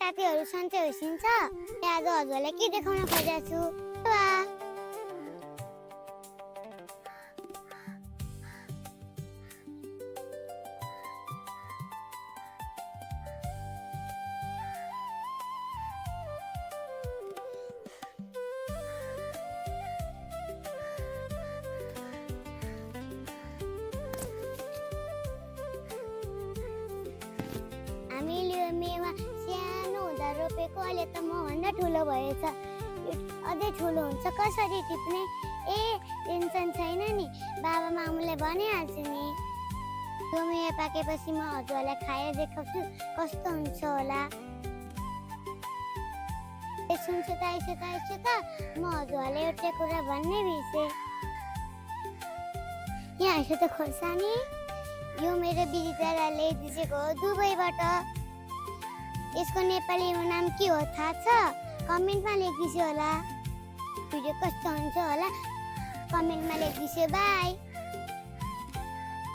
साथीहरू सन्चै होसिन्छ। आज हजुरलाई के देखाउन खोजेको छु? हामीले यो मेवा सानो हुँदा रोपेको, अहिले त मभन्दा ठुलो भएछ। अझै ठुलो हुन्छ, कसरी टिप्ने? टेन्सन छैन नि, बाबा मामुले भनिहाल्छु नि। यो मेवा पाकेपछि म हजुरलाई खाएर देखाउँछु कस्तो हुन्छ होला। सुन्छु त म हजुरलाई एउटा कुरा भन्नै बिर्से। यहाँ आइसु त खोर्सानी, यो मेरो बिजिताले दिएको हो दुबईबाट। यसको नेपालीमा नाम के हो थाहा छ? कमेन्टमा लेखिदिनु होला। भिडियो कस्तो हुन्छ होला कमेन्टमा लेखिदिनु। बाई।